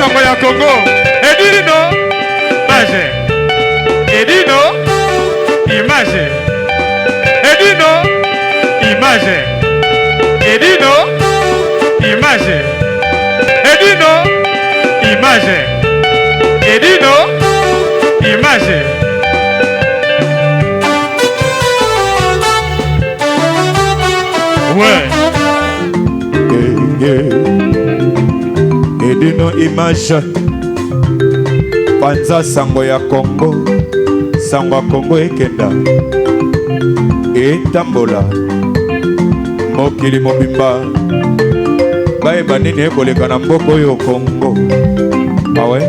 Sango ya Congo. Edino image. Edino image. Edino image. Edino image. Edino image. Edino image. Ouais. Edino image panza sango ya Congo sango ya Congo ekenda etambola mokili mobimba bayeba nini ekoleka na mboka oyo Congo awe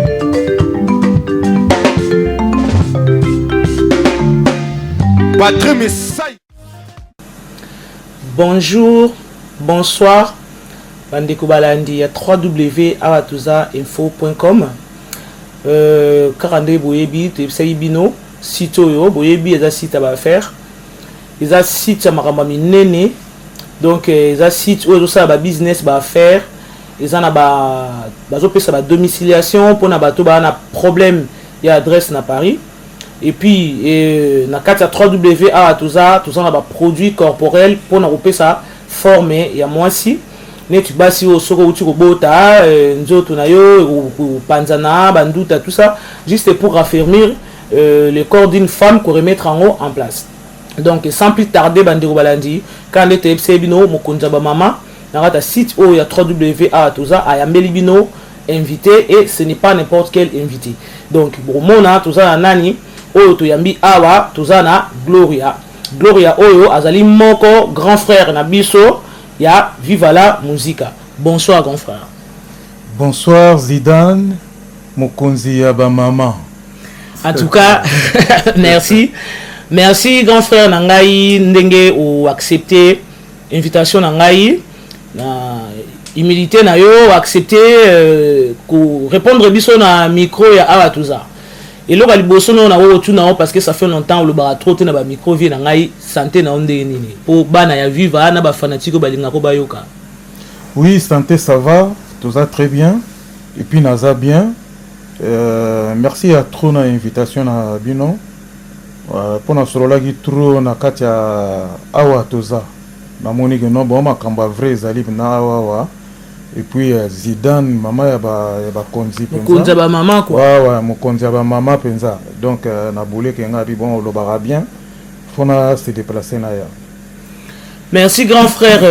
Patrick Misai. Bonjour, bonsoir, bandeko balandi ya 3W awa toza info.com. Kaka nde boyebi toyebisaki bino site oyo boyebi eza site ya baaffaire, eza site ya makambo ya minene, donc eza site oyo ezosala ba business ba affaire, eza na ba bazopesa ba domiciliation mpona bato baa na problème ya adresse na Paris. Et puis na kati ya 3W awa toza na ba produit corporel mpona kopesa forme ya mwasi neti basi oyo soki outi kobota nzoto na yo kopanzana banduta, tout ça juste pour raffermir le corps d'une femme, koremettre yango en place. Donc sans plus tarder, bandeko balandi, kaka nde toyebisa bino, mokonzi ya bamama na kati ya site oyo ya 3W awa toza ayambeli bino invité, et ce n'est pas n'importe quel invité. Donc bokomona toza na nani oyo toyambi awa. Toza na Gloria. Gloria oyo azali moko grand frère na biso ya Viva la Musica. Bonsoir, grand frère. Bonsoir Zidane, mokonzi ya bamama. En tout cas, merci, merci grand frère na ngai ndenge oaccepte invitation na ngai, na humilité na yo oaccepte korépondre biso na micro ya awa toza. Eloko ya liboso no na otuna yo, parce que ça fait longtemps olobaka trop te na bamicro, vie na ngai, santé na yo ndenge nini? Mpo bana ya Viva na bafanatike oyo balingako bayoka. Oui, santé ça va, tout ça très bien. Et puis naza bien. Merci à trop na invitation na bino. Mpona sololaki trop na kati ya awa toza. Namoni ke non, bon, makambo ya vrai ezali na awa awa. Et puis Zidane, mama ya ba ya bakonzi. Mokonzi ya bamama quoi. Ouais, mokonzi ya bamama mpenza. Donc na boleke nga bi bon, olobaka bien. Faut na se déplacer na ya. Merci grand frère.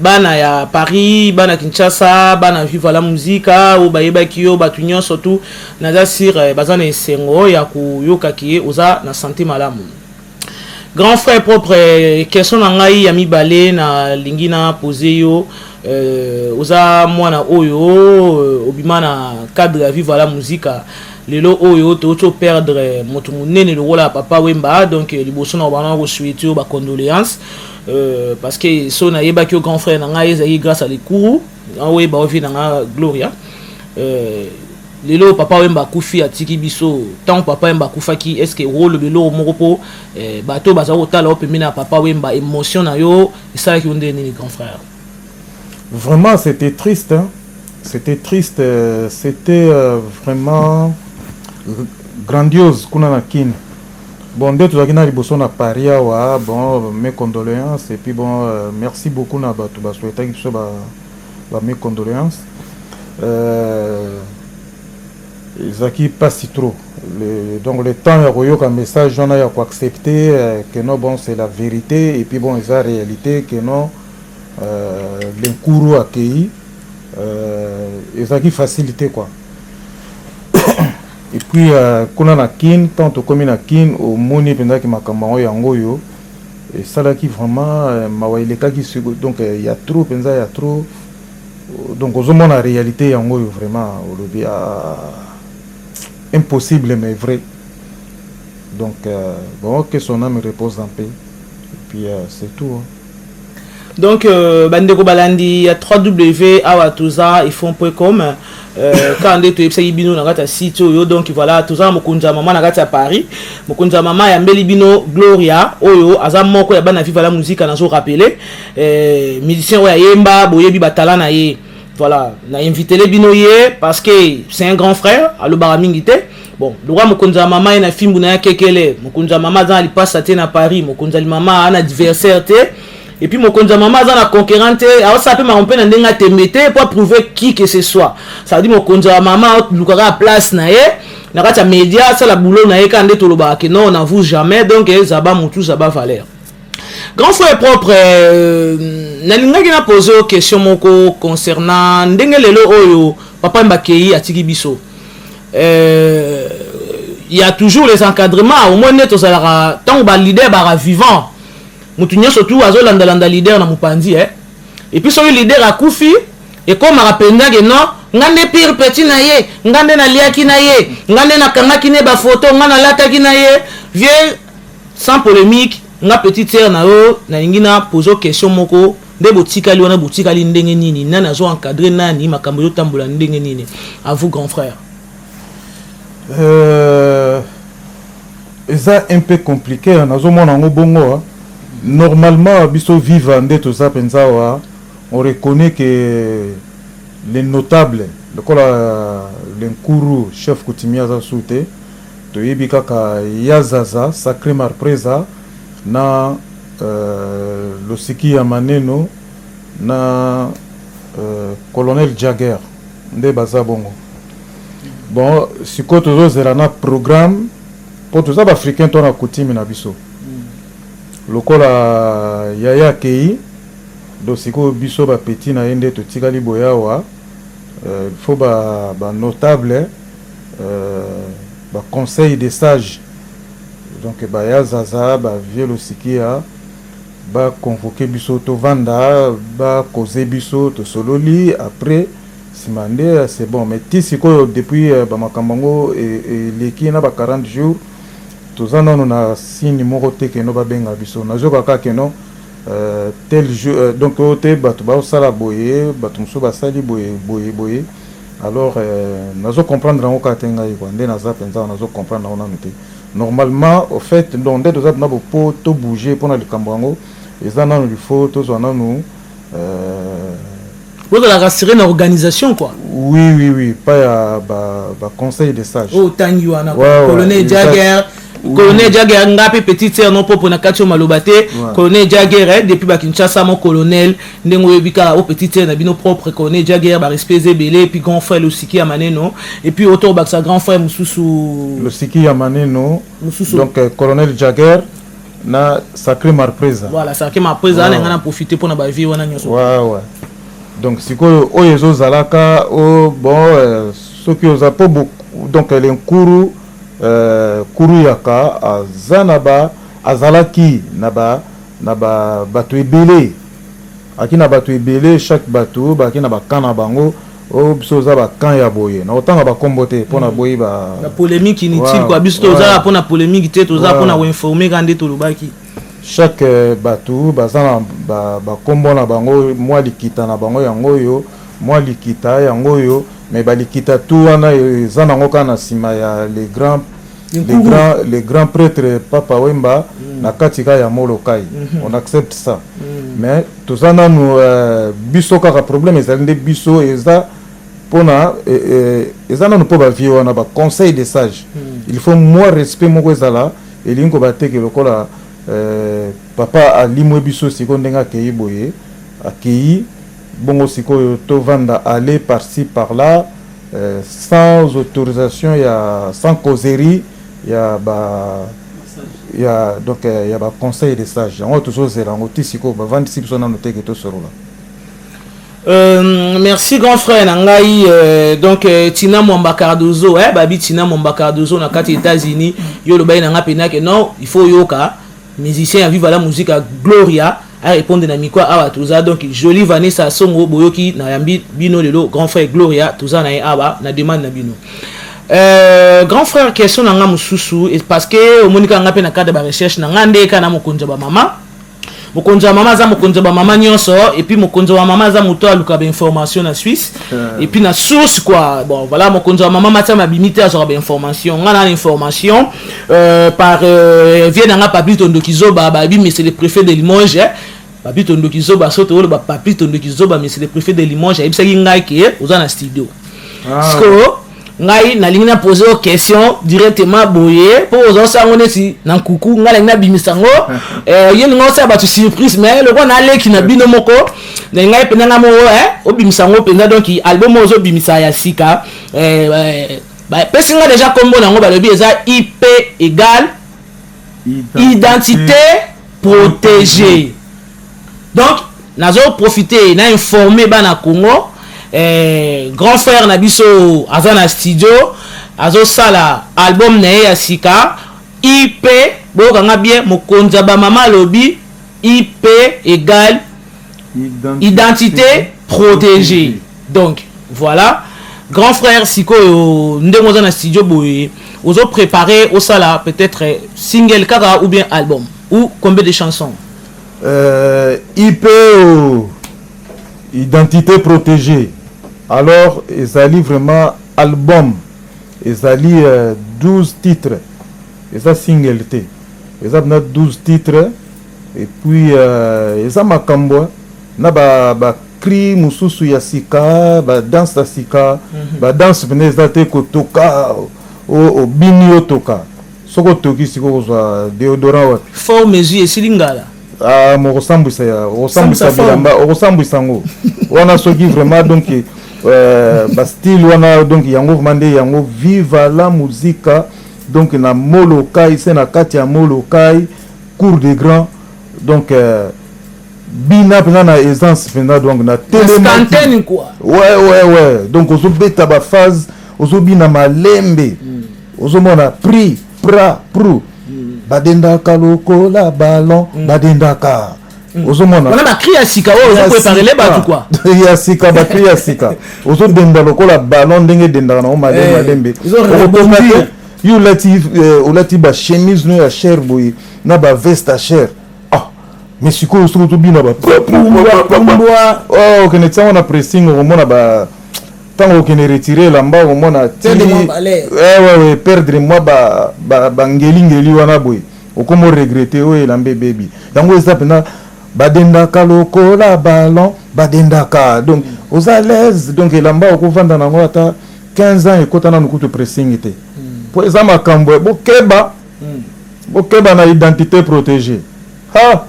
Bana ya Paris, bana Kinshasa, bana Viva la Musica oyo bayebaki yo, bato nyonso tu naza sur baza na esengo ya koyokaki ye oza na santé malamu, grand frère propre. Question na ngai ya mibale nalingi na pose yo, oza mwana oyo obima na cadre ya Viva la Musica. Lelo oyo touti operdre moto monene lokola Papa Wemba. Donc liboso na bana kosouhaite yo bacondoléance, parce que so nayebaki yo, grand frère na ngai, ezalaki grâce à likuru oyeba ovi na nga Gloria. Lelo Papa Wemba akufi, atiki biso. Ntango Papa Wemba akufaki, est ce que okoloba eloko moko mpo bato baza kotala yo pembeni ya Papa Wemba? Émotion na yo esalaki yo ndenge nini, grand frère? Vraiment, c'était triste, hein? C'était triste, c'était vraiment grandiose kuna na Kine. Bon, nde tozalaki na liboso na Paris awa. Bon, mes condoléances et puis bon, merci beaucoup na bato basouhaitaki biso ba mes condoléances. Ezalaki mpasi trop. Donc le temps ya koyoka message wana, ya koaccepter que non, bon, c'est la vérité et puis bon, eza réalité que non, lenkuru akei, ezalaki facilité quoi. Et puis kuna na Kine, tant tokomi na Kine, omoni mpenzaki makambo yango yango oyo esalaki vraiment mawa elekaki. Donc ya trop mpenza, ya trop. Donc ozomona réalité yango oyo vraiment olobi: ah, impossible mais vrai. Donc bon, que son âme repose en paix et puis c'est tout, hein. Donc bandeko balandi ya 3W awa toza ifon.com, kaka nde toyebisaki bino na kati ya site oyo. Donc voilà, toza na mokonzi ya mama na kati ya Paris. Mokonzi ya mama ayambeli bino Gloria oyo aza moko ya bana Viva la Musica. Nazo rappeler, musicien oyo ayemba, boyebi batala na ye. Voilà, na invitele bino ye parce que c'est un grand frère, alobaka mingi te. Bon, lokwa mokonzi ya mama ye na fimbu na ya kekele, mokonzi ya mama aza na lipasa te na Paris, mokonzi ya mama aza na adversaire te, et puis mokonzi ya mama aza na concurrent te, aosala mpe makambo mpe na ndenge atembe te po approuver qui que ce soit. Ça veut dire mokonzi ya mama olukaka place na ye na kati ya média, asala boulot na ye kaka nde tolobaka ke non, on n'avoue jamais. Donc zaba motu, zaba valeur. Grand frère propre, nalingaki na pose yo question moko concernant ndenge lelo oyo papa Mbakei atiki biso. Il y a toujours les encadrements, au moins nde tozalaka ntango baleader baka vivant, motu nyonso tu azolandalanda leader na mopanzi, eh? Et puis soki leader akufi, ekomaka mpenza ke non, nga nde pire petit na ye, nga nde naliaki na ye, nga nde nakangaki ne bafoto, nga nalataki na ye. Vieux, sans polémique, nga petite sœur na yo, nalingi na pose question moko. Nde botikali wana, botikali ndenge nini? Nani azo encadre nani? Makambo ezotambola ndenge nini? À vous, grand frère. Eza un peu compliqué, nazomona yango bongo. Normalement, biso Viva nde toza mpenza awa, on reconnaît que les notables lokola le nkuru chef coutumier aza su te. Toyebi kaka ya Zaza Sacré Marpreza na Losiki ya Maneno na colonel Jagger nde baza bongo. Bon, sikoyo tozozela na programme mpo toza baafricain to na coutume na biso. Lokola yaya akei, donc sikoyo biso bapeti na ye nde totikali boye awa. Il faut banotable, ba baconseil des sages, donc baya Zaza, bavieux Losikia, baconvoke biso, tovanda, bakoze biso, tosololi. Après nsima nde c'est bon. Mais ti sikoyo, depuis bamakambo yango eleki na ba 40 jours, toza nano na signe moko te keno babenga biso. Nazoka kaka keno tel jour, donc oyo te, bato baosala boye, bato mosusu basali boye boye boye. Alors nazo comprendre yango kaka te ngai kua nde naza mpenza, nazo comprendre yango nano te. Normalement, au fait, donc nde toza mpena po tobouge mpona likambo yango, eza nano il faut tozwa nanu Bozala rassuré na organisation quoi. Oui, pas ya ba conseil des sages. Oyo otangi wana, colonel Jagger. Colonel Jagger, nga mpe petite sœur no popo na kati oyo maloba te. Colonel Jagger, depuis bakinshasa, mo colonel, ndenge oyebi kaka o petite sœur na bino propre, colonel Jagger, barespect eza ebele. Et puis grand frère Losiki ya Maneno, et puis oto obakisa grand frère mosusu. Losiki ya Maneno. Mosusu. Donc colonel Jagger na Sacré Marpreza. Voilà, Sacré Marpreza wana, nga na profite mpona bavie wana nyonso. Ouais. Donc sikoyo oyo ezozalaka o bon, soki oza mpo donc le nkuru kuru yaka aza na ba azalaki na ba bato ebele, aki na bato ebele. Chaque bato baki na bakamp na bango. Oyo biso oza bakamp ya boye, na kotanga bakombo te mpona boyi ba Polémique inutile quoi. Biso tozala mpona polémique te, toza mpona koinforme kaka nde tolobaki. Chaque bato baza na bakombo na bango, mwa likita na bango yango oyo, mwa likita yango oyo. Mais balikita tu wana eza nango kaka na nsima ya le grand prêtre Papa Wemba, na kati kaka ya Molokai. On accepte ça, mais toza nanu biso kaka problème ezali nde biso eza mpona eza nanu mpo bavie wana baconseil des sages. Il faut mwa respect moko ezala. Elingi kobateke lokola papa alimwe biso sikoyo, ndenge akei boye, akei bongo, sikoyo tovanda aller par-ci par-là sans autorisation ya, sans causerie ya ba ya donc ya ba conseil des sages. Yango tozozela yango ti sikoyo, bavandisi biso nano teke tosolola. Merci grand frère na ngai, donc Tina Mwamba Cardozo, babi Tina Mwamba Cardozo na kati États-Unis. Yo lobai na nga pena ke non, il faut yoka musicien ya Viva la Musique Gloria a répondre na micro awa toza. Donc jolie Vanessa Songo, boyoki, na yambi bino lelo grand frère Gloria, toza na ye awa na demande na bino. Grand frère, question na nga mosusu, parce que omoni kaka nga mpe na cadre ya barecherche na nga nde kaka na mokonzi ya bamama. Mokonzi ya mama aza mokonzi ya bamama nyonso, et puis mokonzi ya mama aza moto aluka bainformation na Suisse et puis na source quoi. Bon voilà, mokonzi ya mama matia mabimi te, azwaka bainformation. Nga na information par vie na nga Papi Tondoki Zoba, babi mais c'est le préfet de Limoges, eh? Papi Tondoki Zoba, so toyoloba Papi Tondoki Zoba, monsieur le préfet de Limoges ayebisaki ngai ke oza na studio. Sikoyo ngai nalingi na pose yo question directement boye, mpo oza osala yango neti na nkuku. Ngai nalingi nabimisa yango, ye linga osala bato surprise, mais lokola naleki na bino moko, na ngai mpenza, ngai moko obimisa yango mpenza. Donc album oyo ozobimisa ya sika, bapesi nga déjà nkombo na yango, balobi eza IP égale identité protégée. Donc nazo profiter na informer bana Congo, grand frère na biso aza na studio, azosala album na ye ya sika IP. Boyokanga bien, mokonzi ya bamama alobi IP égale identité protégée. Donc voilà, grand frère, sikoyo ndenge oza na studio boye, ozo préparer osala peut-être single kaka ou bien album ou combien de chansons? IP o identité protégée, alors ezali vraiment album, ezali 12 titres. Eza single te, eza mpenza 12 titres. Et puis eza makambo na ba cri mosusu ya sika, badanse ya sika. Badanse mpenza eza te kotoka, obini, otoka. Soki otoki sikoyo, kozwa déodorant wapi? Forme ezwi, esili ngala. Ah, mokosambwisa ya okosambwisa bilamba, okosambwisa yango wana. Soki vraiment, donc bastyle wana, donc yango vraiment nde yango Viva la Musica. Donc na Molokai, se na kati ya Molokai, cour de grand. Donc bina mpenza na aisance mpenza, donc na telemaki quoi. Ouais, donc ozobeta baphase, ozobina malembe, ozomona pri pra pru, badendaka lokola ballon, badendaka, ozomona. Wana bacri ya sika oyo ozopréparele bato quoi. Ya sika, bacri ya sika, ozodenda lokola ballon, ndenge edendaka nango malembe malembe. Okotoka te. Yo olati bachemise no ya cher boye na baveste ya cher. Ah, mais sikoyo soki tobina ba okende tiango na pressing, okomona ba ntango okende retire elamba, okomona perdre mwa bangelingeli wana boye, okoma oregretter oyo elamba ebebi. Yango eza mpenza badendaka lokola ballon, badendaka. Donc oza à l'aise. Donc elamba okovanda nango ata 15 ans, ekota nanu kutu pressing te, po eza makambo. Bokeba, bokeba na identité protégée ha.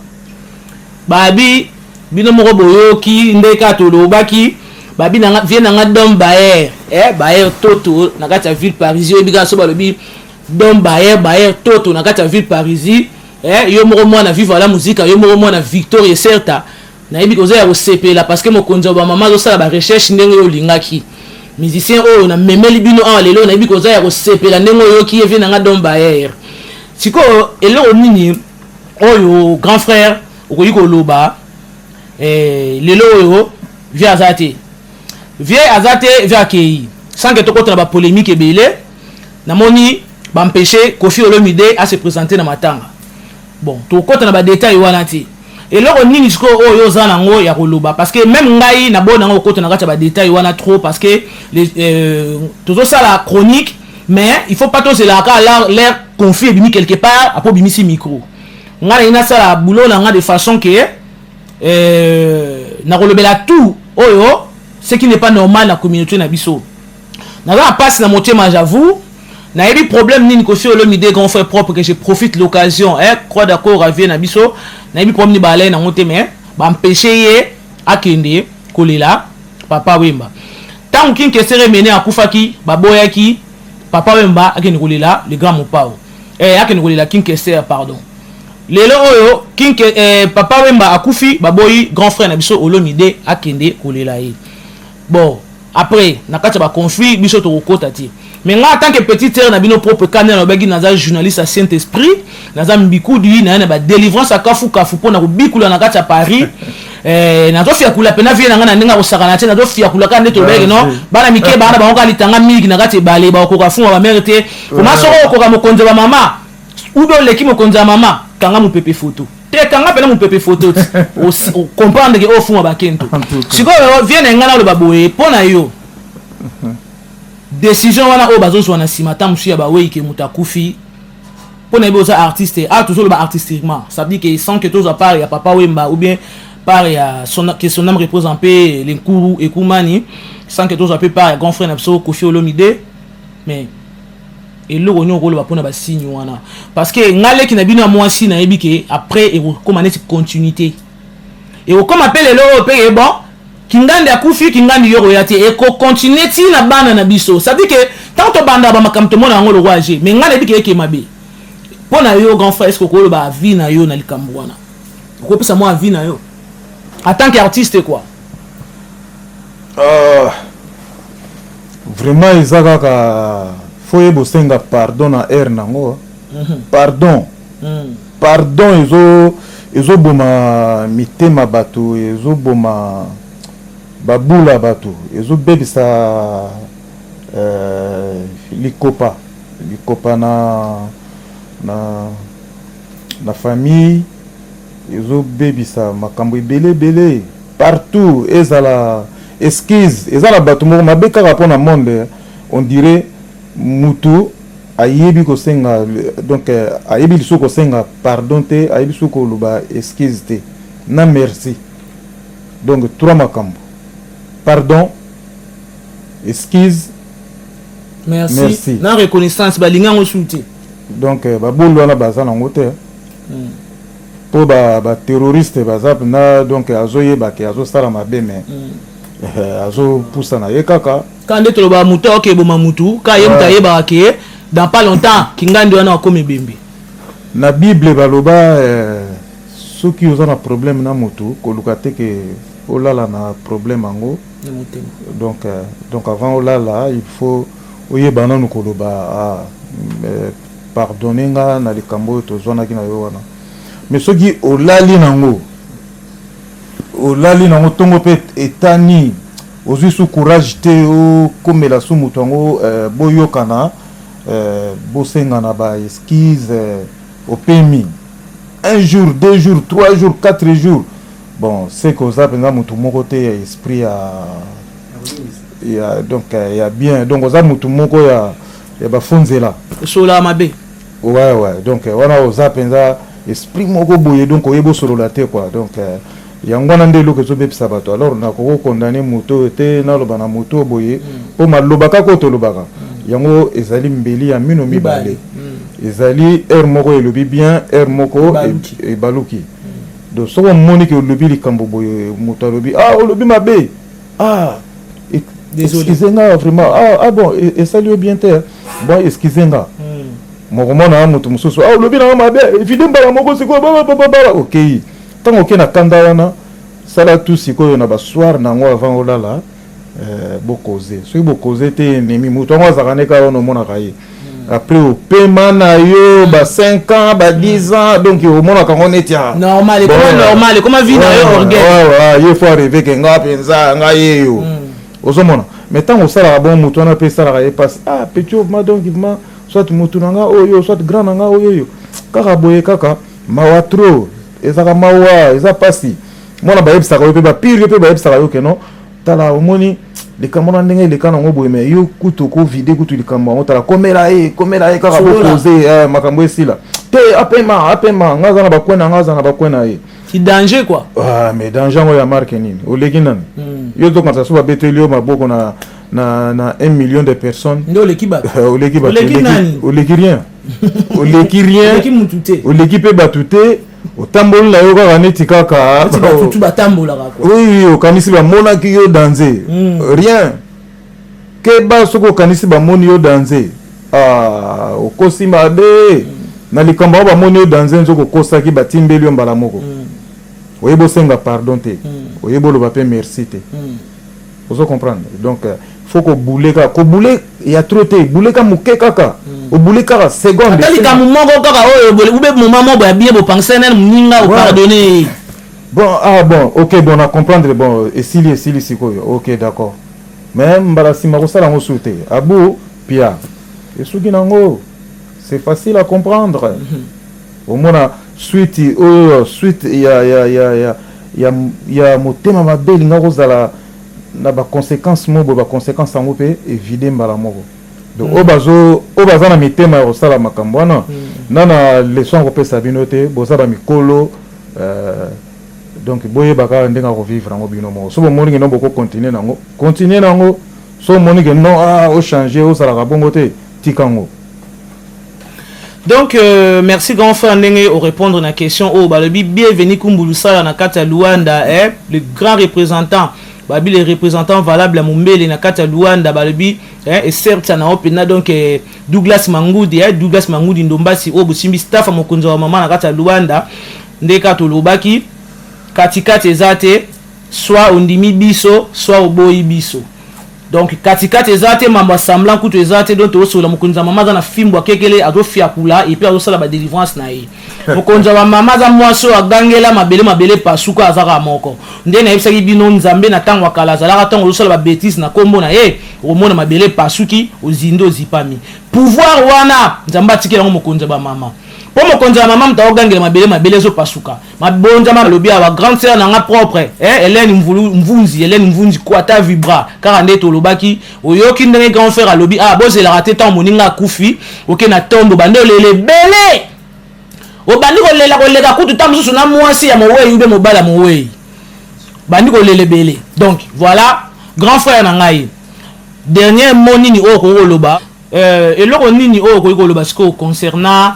Babi bino moko boyoki nde kaka tolobaki. Babi nanga vie nanga Dom Bayer, Bayer Toto na kati ya ville Parisie. Oyebi kaka so balobi Dom Bayer, Bayer Toto na kati ya ville Parisie, yo moko mwana Viva la Musica, yo moko mwana Victoria Certa, nayebi koza ya kosepela, parce que mokonzi ya bamama azosala barecherche ndenge oyo olingaki. Musicien oyo namemeli bino awa lelo, nayebi koza ya kosepela ndenge oyoki ye, vie nanga Dom Bayer. Sikoyo eloko nini oyo, grand frère, okoki koloba lelo oyo vie aza te, vie aza te, vie akei, sans que tokota na bapolémique ebele? Namoni baempêche Kofi Olomide ase présenter na matanga. Bon, tokota na badetail wana te. Eloko nini sikoyo oyo oza nango ya koloba? Parce que même ngai nabona nango okota na kati ya badetail wana trop, parce que tozosala chronique, mais il faut pas tozelaka l'air conflit ebimi quelque part apo obimisi micro. Ngai nalingi nasala boulot na nga de façon que nakolobela tout oyo ce qui n'est pas normal na communauté na biso. Naza na mpasi na motema, j'avoue. Nayebi problème nini Kofi Olomide, grand frère propre, que je profite l'occasion, croix d'accord avie na biso, nayebi problème nini balai nango te, mais baempêche ye akende kolela Papa Wemba. Ntango King Kester Emeneya akufaki, baboyaki Papa Wemba akende kolela le grand Mopao, akende kolela King Kester, pardon. Lelo oyo King Papa Wemba akufi, baboyi grand frère na biso Olomide akende kolela ye. Bon, après na kati ya baconflit, biso tokokota te. Mais nga, en tant que petite sœur na bino propre, kande nalobaki, naza journaliste ya Saint Esprit, naza mbikudi naye na badélivrance ya kafukafu mpo na kobikula na kati ya Paris. Nazofiakula mpena vie na ngai na ndenge akosakana te. Nazofiakula kaka nde tolobaki no bana mike, bana bango kaka litanga miliki na kati ebale, bakokoka funga bamere te. Koma soko okoka mokonzi ya bamama ube, oleki mokonzi ya mama, kanga mopepe foto te, kanga mpena mopepe foto te, ocomprendre ke oyo funga bakento. Sikoyo vie na ngai, naloba boye mpo na yo: décision wana oyo bazozwa na nsima, ta mosusu ya bawei ke moto akufi, mpo na yebi oza artiste. Ah, tozoloba artistiquement, ça veut dire que sans que tozwa part ya Papa Wemba ou bien Part ya son, que son âme repose en paix, Lenkuru Ekumani, sans que tozwa mpe part ya grand frère na biso Koffi Olomide. Mais eloko nini okoloba mpona basigne wana? Parce que nga leki na bino ya mwasi, nayebi ke après ekokóma neti continuité, ekokóma mpe lelo oyo mpe ke bon, Kingandi akufi, Kingandi yo koya te, ekocontinue ti na bana na biso. Ça dit que tant tobanda bamakambo, tomona yango lokwa age, mais ngai nayebi ke eke mabe mpo na yo. Grand frère, est ce que okoloba avis na yo na likambo wana? Okopesa mwa avis na yo en tant qu'artiste, quoi? Vraiment eza kaka fo yeba osenga pardon na aire nango. Pardon, pardon ezoboma mitema bato, ezoboma babula bato, ezobebisa likopa likopa na famille, ezobebisa makambo ebele ebele partout. Ezala excuse, eza na bato moko mabe kaka mpo na monde. On dirait mutu ayebi kosenga, donc ayebi lisusu kosenga pardon te, ayebi lisusu koloba excuse te na merci. Donc trois makambo: pardon, excuse, merci, Merci. Na reconnaissance, balingi yango su te. Donc babulu wana baza nango te mpo baterroriste baza mpenza. Donc azoyeba ke azosala mabe, mais azopusa na ye kaka. Ka nde toloba, motu aoke eboma mutu ka ye moto ayebaka ke dans pas longtemps Kingandi wana akomi ebembe. Na Bible baloba soki oza na problème na motu, koluka te ke olala na problème yango na motema. Donc avant olala, il faut oyeba nanu koloba: ah, pardonne nga na likambo oyo tozwanaki na yo wana. Mais soki olali nango, olali nango, ntongo mpe etani, ozwi su courage te okomela su moto yango, boyokana, bosengana ba excuse, opemi un jour, 2 jours, 3 jours, 4 jours, bon, c'est que oza mpenza motu moko te ya esprit ya donc ya bien. Donc oza motu moko ya bafonzela. Esolaka mabe. Ouais, donc wana oza mpenza esprit moko boye, donc oyebi osolola te, quoi. Donc yango wana nde eloko ezobebisa bato. Alors nakoki kokondane moto oyo te, naloba na moto oyo boye, mpo maloba kaka oyo tolobaka yango ezali mbeli ya mino mibale. Ezali heure moko elobi bien, heure moko Ebaluki. Ebaluki. Donc soki omoni ke olobi likambo boye, moto alobi: "Ah, olobi mabe, ah, Désolé. excuse nga vraiment. Ah, ah bon, esali yo bien te, bon, excuse nga." Mokomona moto mosusu: "Ah, olobi nanga mabe." Evide mbala moko sikoyo bababababa, okei. Ntango okei na kanda wana, sala tu sikoyo na basoir nango avant olala, bokoze. Soki bokoze te, ennemi moto yango azalaka nde kaka wana, omonaka ye après opema na yo ba 5 ans, ba 10 ans, donc omonaka yango neti ya Normal, ekoma normal, ekoma vie na yo, orgueil. Ye faut arriver ke nga mpenza nga ye yo ozomona. Mais ntango osalaka bon, moto wana mpe esalaka ye mpasi: "Ah, petit ma." Donc ma soit motu na nga oyo, soit grand na nga oyo oyo kaka boye kaka, mawa trop, ezalaka mawa, eza mpasi. Mwana bayebisaka yo mpe bapire, yo mpe bayebisaka yo ke non, tala, omoni likambo na ndenge eleka nango boye, mais yo kutu okovide kutu likambo yango, tala, komela ye, komela ye kaka. Solola. Bokoze makambo esila te, apema apema, nga aza na bakwe na nga, aza na bakwe na ye. Ki danger, quoi. Ah, mais danger yango ya marke nini? Oleki nani? Yo tokanisa so babeteli yo maboko na 1 million de personnes. Nde oleki bato. Oleki bato? Oleki nani? Oleki rien, oleki rien. Oleki mutu te. Oleki mpe bato te, otamboli na yo kaka neti kaka neti batutu batambolaka, quoi. Oui, okanisi bamonaki yo danger. Rien. Keba, soki okanisi bamoni yo danger, ah, okosi mabe na likambo yango. Bamoni yo danger, nzoki okosaki, batimbeli yo mbala moko. Oyebi osenga pardon te, oyebi oloba mpe merci te. Ozo comprendre? Donc faut kobule kaka, kobule ya trop te, bule ka moke kaka, obule kaka seconde. Ata likambo moko kaka oyo ube moma moko ya bien, bopangisa nani moninga, opardonne ye. Bon, ah bon, ok, bon, na comprendre, bon, esili, esili sikoyo, ok, d'accord, mais mbala nsima kosala yango su te. Abu pia esuki nango, c'est facile à comprendre. Omona suite oyo, suite ya motema mabe elinga kozala na baconséquence moko boye, baconséquence yango mpe evide mbala moko. Donc oyo bazo, oyo baza na mitema ya kosala makambo wana, na leçon ya kopesa bino te, boza bamikolo. Donc boyeba kaka ndenge ya kovivre yango bino moko. So bomoni ke non, boko continuer nango, continuer nango. So omoni ke non, ah, ochange, ozalaka bongo te, tika yango. Donc merci grand frère ndenge orépondre na question oyo. Balobi bienvenu Kumbulu Sala na kati ya Luanda, eh, le grand représentant. Babi le représentant valable ya Mombele na kati ya Luanda. Balobi eh, esertia na yo mpenza. Donc Douglas Mangudi, eh, Douglas Mangudi Ndombasi oyo bosimbi staff ya mokonzi wa mama na kati ya Luanda. Nde kaka tolobaki, katikati eza te, soit ondimi biso, soit oboyi biso. Donc katikati eza te, mambo ya semblant kutu eza te. Donc tokosola, mokonzi ya mama aza na fimbo, akekele, azofiakula et puis azosala badélivrance na ye. Mokonzi ya bamama aza mwasi oyo agangela mabele, mabele pasuka, aza kaka moko. Nde nayebisaki bino, Nzambe na ntango ya kala azalaka, ntango ozosala babêtises na nkombo na ye, okomona mabele pasuki, ozindi, ozipami. Pouvoir wana Nzambe atikeli yango mokonzi ya bamama, mpo mokonzi ya mama moto akogangela mabele, mabele ezopasuka. Mabonzama alobi awa grande sœur nanga propre, eh, Hélène Mvunzi, Hélène Mvunzi Kwata Vibra. Kaka nde tolobaki, oyoki ndenge grand frère alobi: ah, bozelaka te ntango moninga akufi, oke na tombo, bande olela ebele, obandi kolela koleka kutu ntango mosusu na mwasi ya mowei ube mobali ya mowei, bandi kolela ebele. Donc voilà, grand frère na ngai, dernier mot nini oyo okoki koloba, eloko nini oyo okoki koloba sikoyo concernant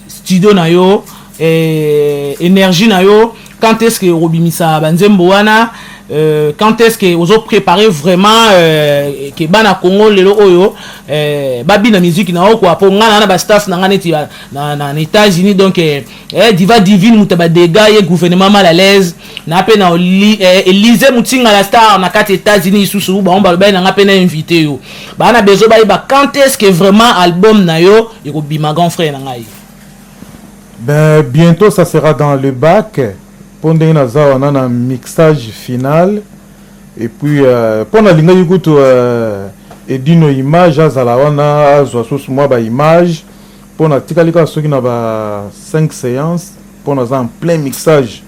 studio na yo, énergie na yo? Quand est ce que okobimisa banzembo wana? Quand est ce que ozopréparer vraiment ke bana Congo lelo oyo babina musique na yo kwa? Mpo ngai na bastaff na ngai neti na États-Unis, donc Diva Divine, moto badega ye gouvernement mal à l'aise na mpe na Élysée Mutinga la star na kati États-Unis lisusu, bango balobaki na nga mpe na invité yo, baa na besoin bayeba quand est ce que vraiment album na yo ekobima, grand frère na ngai. Ben, bientôt ça sera dans le bac. Mpo ndenge naza wana na mixage final et puis mpo nalingaki kutu Edino Image azala wana, azwa susu mwa baimage, mpo natikali kaka soki na ba 5 séances, mpo naza en plein mixage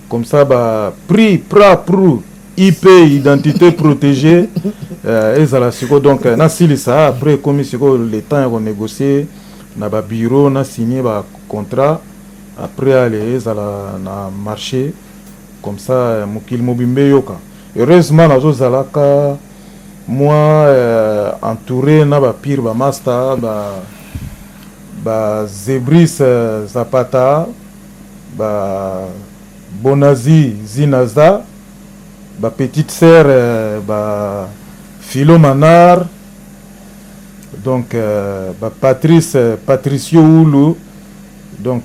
comme ça, ba prix pra prou IP, identité protégée, ezala sikoyo. Donc nasilisa, après ekomi sikoyo le temps ya konégocier na babureau, na signer bacontrat, après ale ezala na marché comme ça, mokili mobimba eyoka. Heureusement nazozalaka mwa entouré na bapire, bamaster, ba Zebris Zapata, ba Bonazi Zinaza, ba petite sœur, ba Philo Manar, donc ba Patrice, Patricio Ulu. Donc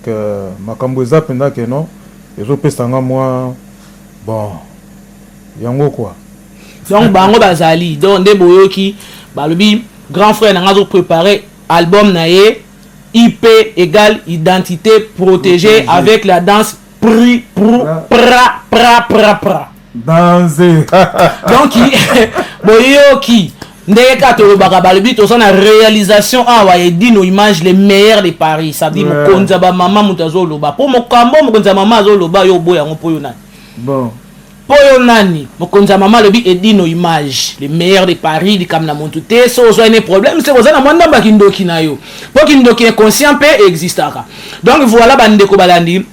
makambo eza mpenza ke non, ezopesanga mwa bon yango quoi. Donc bango bazali, donc nde boyoki balobi grand frère na nga azopréparer album na ye, IP égale identité protégée, avec la danse pri prou pra pra pra pra. Danse. Donc boyoki ndenge kaka tolobaka, balobi toza na réalisation awa, Edino Image, le meilleur de Paris. Ça dit mokonzi ya bamama moto azoloba, mpo mokambo mokonzi ya mama azoloba, yo oboya yango mpo yo nani? Bon. Mpo yo nani? Mokonzi ya mama alobi Edino Image, le meilleur de Paris. Likambo na motu te, so ozwa ene problème se oza na mwa ndambo ya kindoki na yo, mpo kindoki inconscient mpe existaka. Donc voilà, bandeko balandi,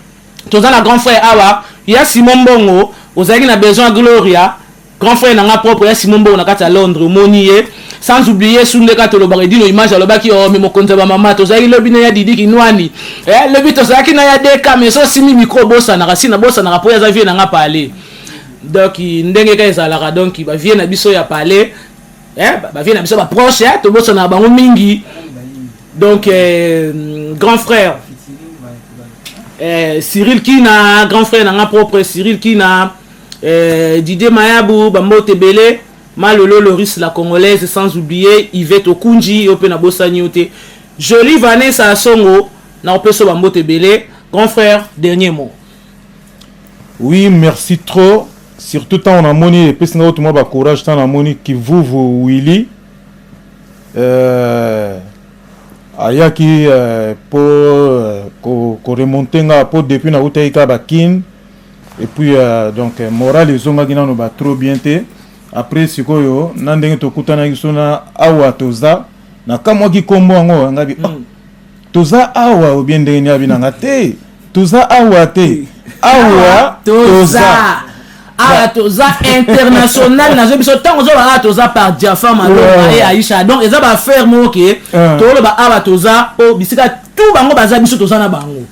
toza na grand frère awa ya Simon Mbongo. Ozalaki na besoin ya Gloria, grand frère na nga propre ya Simon Mbongo na kati ya Londres, omoni ye. Sans oublier sunde kaka tolobaka, Edino Image alobaki o me mokonzi ya bamama. Tozalaki lobi na ya Didi Kinwani, lobi tozalaki na ya Deka. Mais so osimi micro, obosanaka, si nabosanaka mpo aza vie na nga pale. Donc ndenge kaka ezalaka, donc bavie na biso ya pale, bavie na biso baproche, tobosanaka bango mingi. Donc grand frère Cyril Kina, grand frère na nga propre Cyril Kina, Didier Mayabu, bambote ebele, Malolo Loris la Congolaise, sans oublier Yvette Okunji, yo mpe nabosani yo te, Jolie Vanessa Asongo, na opesa bambote ebele. Grand frère, dernier mot. Oui, merci trop. Surtout ntango namoni epesi nga kutu mwa bacourage, ntango namoni Kivuvu Willi ayaki po koremonter nga, po depuis nautaki kaka bakine et puis donc moral ezongaki nano ba trop bien te. Après sikoyo na ndenge tokutanaki so na awa, toza nakamwaki nkombo yango ngabi, oh, toza awa obie ndenge nini? Abi nanga te. Toza awa te, awa toza awa toza international. Nazo biso ntango ozoloba awa toza par Jafar Malonga e Aisha, donc eza baaffaire moko ke toloba awa toza po bisika tu bango baza, biso toza na bango.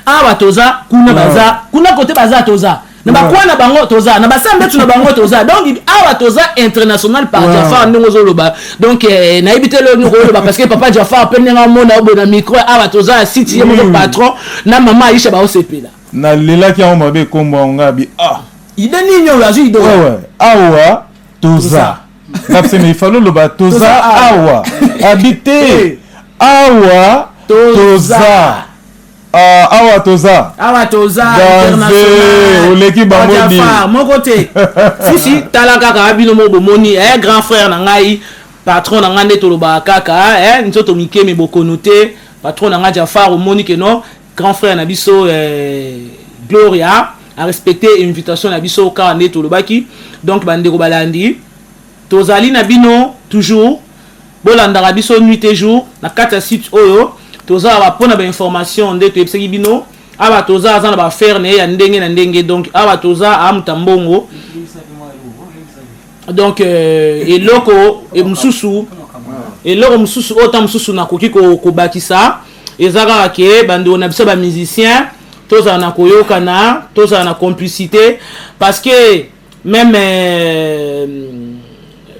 Awa toza kuna, baza kuna, kote baza toza na bakwa na bango, toza na basambetu na bango toza. Donc awa toza international par Jafar, ndenge ozoloba. Donc nayebi te lelo nini oloba, parce que papa Jafar mpe ndenge amona oboye na micro awa toza ya site, ye moko patron na mama Aisha baosepela. Nalelaki yango mabe, ekombo yango nga bi ah. Idée nini oyo azwi? Idée? Ouais, awa toza ngapse, mais ifalo oloba toza awa abi te, awa toza. Ah, awa toza. Awa toza. International, oleki bango di moko te. Sisi, tala kaka bino moko bomoni, eh, grand frère na ngai, patron na ngai, nde tolobaka kaka, eh, nzoto mikeme bokono te. Patron na ngai Jafar, omoni ke non, grand frère na biso, eh, Gloria arespecte invitation na biso kaka nde tolobaki. Donc bandeko balandi, tozali na bino toujours, bolandaka biso nuit et jour na kati ya site oyo. Toza awa mpona bainformation nde toyebisaki bino. Awa toza, aza na baaffaire na ye ya ndenge na ndenge. Donc awa toza amuta mbongo. Donc eloko mosusu, eloko mosusu oyo ta mosusu nakoki kobakisa eza kaka ke bandeko na biso bamusicien, tozala na koyokana, tozala na complicité, parce que même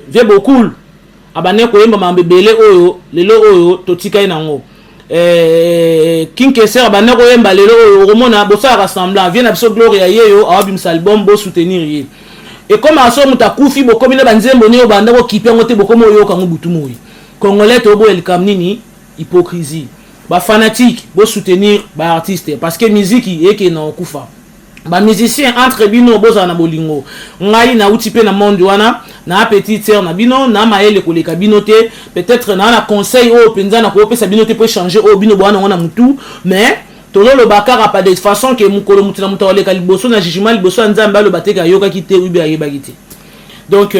vieux Bokul abandaki koyemba makambo ebele oyo lelo oyo totikali nango. King Kester abandaki koyemba, lelo oyo okomona bosalaka semblant. Vieux na biso Gloria ye oyo awabimisa album, bosoutenir ye. Ekomaka so moto akufi, bokomi na banzembo nini oyo banda kokipe yango te, bokomi oyoka yango butu moi. Congolais toboya likambo nini? Hypocrisie. Bafanatique, bosoutenir baartiste, parce que miziki ekende na kokufa. Bamusicien entre bino bozala na bolingo. Ngai nauti mpe na monde wana, na petite sœur na bino, na mayele koleka bino te, peut-être na conseil oyo mpenza na koopesa bino te mpo échanger oyo bino bowana yango na mutu, mais tozoloba kaka pa de façon ke mokolo motu na moto akoleka liboso na jugement, liboso ya Nzambe, aloba te ke ayokaki te ubi ayebaki te. Donc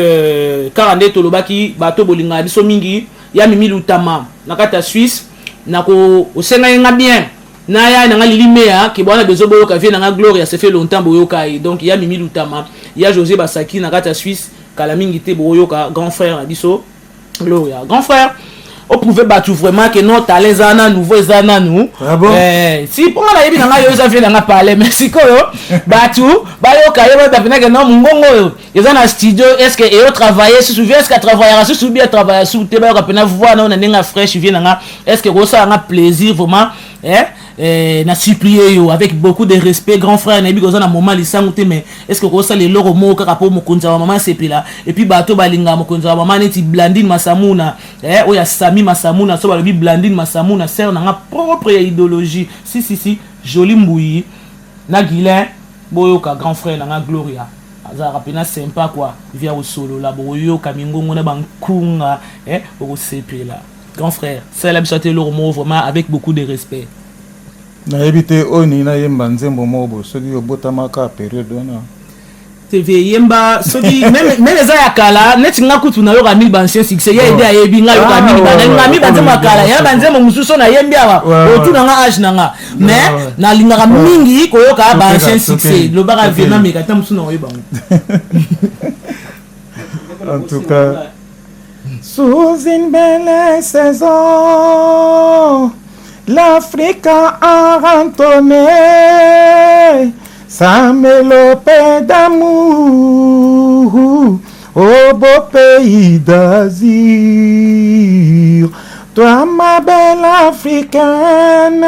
kaka nde tolobaki, bato bolingaka biso mingi, ya Mimi Lutama na kati ya Suisse, na osengai nga bien na ya nanga Lili Mea ke bwana bezo boyoka vieux nanga Gloria, ça fait longtemps boyoka ye. Donc ya Mimi Lutama, ya José Basaki na kati ya Suisse, kala mingi te boyoka grand frère na biso Gloria. Grand frère, oprouve bato vraiment ke non, talent eza nanu, voix eza nanu. Ah bon? Eh, si mpo nga nayebi na ngai oyo eza vieux nanga parle, mais sikoyo bato bayoka ye, bayeba mpenza ke non, mongongo oyo eza na studio. Est ce que eyo travaille susu vieux? Est ce que atravaillaka susu bien, atravailla susu te? Bayoka mpena voix na oyo na ndenge ya fraîche. Vieux nanga, est ce que kosala nga plaisir vraiment, eh? Eh, na supplie yo avec beaucoup de respect, grand frère. Nayebi koza na moment lisangu te, mais est ce que kosala eloko moko kaka mpo mokonzi ya mama asepela, et puis bato balingaka mokonzi ya mama neti Blandine Masamuna, eh, oyo asami Masamuna, so balobi Blandine Masamuna, sœur nanga propre ya idéologie, si si si, Joli Mbuyi na Guilin, boyoka grand frère nanga Gloria, azalaka mpena sympa quoi. Via kosolola, bokoyoka mingongo na bankunga, eh, bokosepela. Grand frère, salela biso ate eloko moko vraiment avec beaucoup de respect. Nayebi te oyo nini nayemba, nzembo moko boye, soki obotamaka période wana. TV yemba soki même eza ya kala, neti nga kutu nayoka mingi baancien succès ye ede ayebi nga yoka mingi nalinga mingi banzembo ya kala, ya banzembo mosusu nayembi awa otuna nga age na nga, mais nalingaka mingi koyoka baancien succès. Lobaka vieux, nameka ta mosusu na koyeba ngo. En tout cas, sous une belle saison, l'Afrique a entonné sa mélopée d'amour au beau pays d'Azur. Toi, ma belle africaine,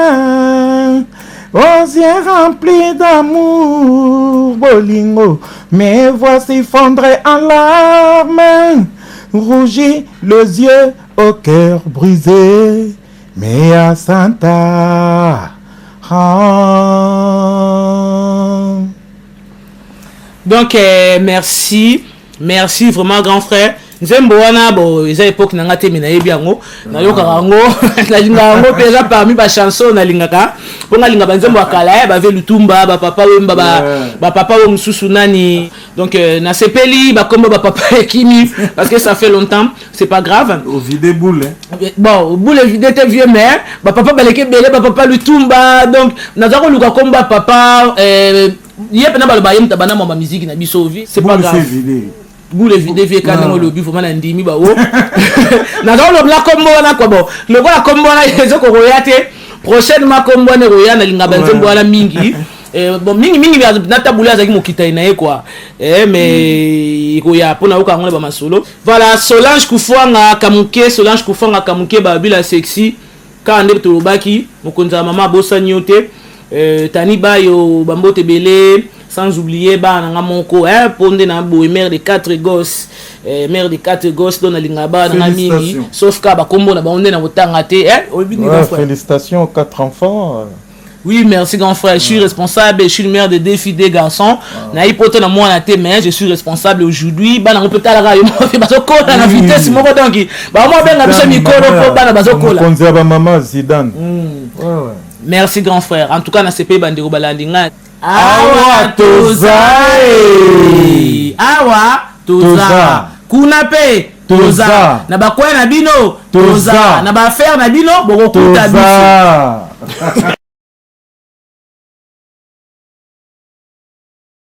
aux yeux remplis d'amour, bolingo, mais voici fondre en larmes, rougis les yeux au cœur brisé, mais à Santa. Ah. Donc merci, merci vraiment, grand frère. Nzembo wana bo eza époque na nga te, mais nayebi yango, nayokaka yango, nalingaka yango mpe. Eza parmi bachanson nalingaka, mpo nga alinga banzembo ya kala, bave Lutumba, bapapa Wemba, bapapa oyo mosusu nani. Donc nasepeli, bakombo bapapa ekimi parce que ça fait longtemps, c'est pas grave. Ovide boule, hein? Bon, boule vide te, vieux, mais bapapa baleki ebele, bapapa Lutumba. Donc naza koluka kombo ya papa ye mpena baloba ye moto abanda mwa bamiziki na biso vi. C'est pas Boule grave. C'est vidé. Boule vide, vieux, ka ndenge olobi, vraiment na ndimi bawo. Naza kolobela kombo wana kwa bon, lokola kombo wana ezokokoya te, prochainement kombo wana ekoya. Nalinga banzembo wana mingi. Bon, mingi mingi na Tabu Ley azalaki mokitani na ye quoi. Mais ekoya mpona yoka yango na bamasolo. Voilà, Solange Kufwanga Kamuke, Solange Kufwanga Kamuke, babila sexy kaka nde tolobaki, mokonzi ya mama abosani yo te. Tani Bayo, bambote ebele, sans oublier bana na nga moko, hein, mpo nde na boye mère de quatre gosses, mère de quatre gosses. Donc nalingaka bana na nga mingi. Félicitations. Sauf ka bakombo na bango nde na kotanga te, hein, oyebi nini, Ouais, grand frère? Félicitations aux quatre enfants. Oui, merci, grand frère. Je suis responsable, je suis le mère de deux filles, deux garçons. Nayi poto na mwana te, mais je suis responsable aujourd'hui. Bana ngo peut-être yo mo bazokola na vitesse moko, donc ba mo benga biso mikolo po bana bazokola. Mokonzi ya bamama Zidane. Ouais. Merci, grand frère. En tout cas na CP, bandeko balandi nga. Awa toza, eh. Awa toza. Toza. Kuna pe toza. Toza. Na bakwaya na bino Toza. toza. Na ba affaire na bino bokokuta biso. Toza.